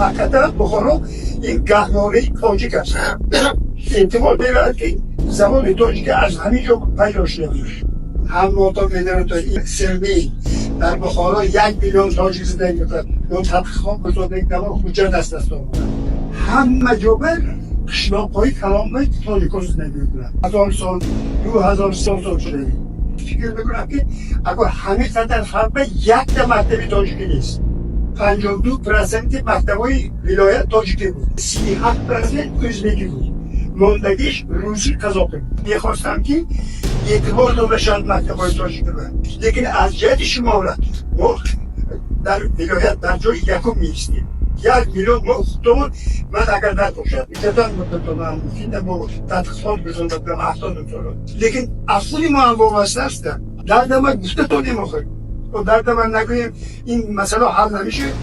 Ҳақиқатан Бухоро ин гаҳвораи тоҷик аст. Эҳтимол меравад, ки забони тоҷикӣ аз ҳамин ҷо пайдо шуда. Ҳам медонад, сирми дар Бухоро 1 миллион тоҷик зиндагӣ мекунад. Ё тадқиқот гузорда, ҳуҷҷат аст даст омада. Ҳама ҷо ба қишлоқҳои калонбай тоҷикҳо зиндагӣ мекунанд. 1000 сол, 2000 сол сол шуда. Фикр мекунам, ки агар ҳамин қадар халқ, якта мактаби тоҷикӣ нест. 52% мактабҳои вилоят тоҷикӣ буд, 37% ӯзбекӣ буд, мондагиш русӣ, қазоқӣ буд. Мехостам, ки эътибор дода шавад мактабҳои тоҷикӣ, лекин аз ҷиҳати шуморат мо дар вилоят дар ҷои якум меистем. 1 миллион мо худтомон. Ман агар набошад, икатан мумкин бо тадқиқот гузаронда будам 70 сол, лекин аз худи мо ҳам вобаста аст. Дардама гуфта тонем, охир дардама нагӯем, ин масъала ҳал намешавад.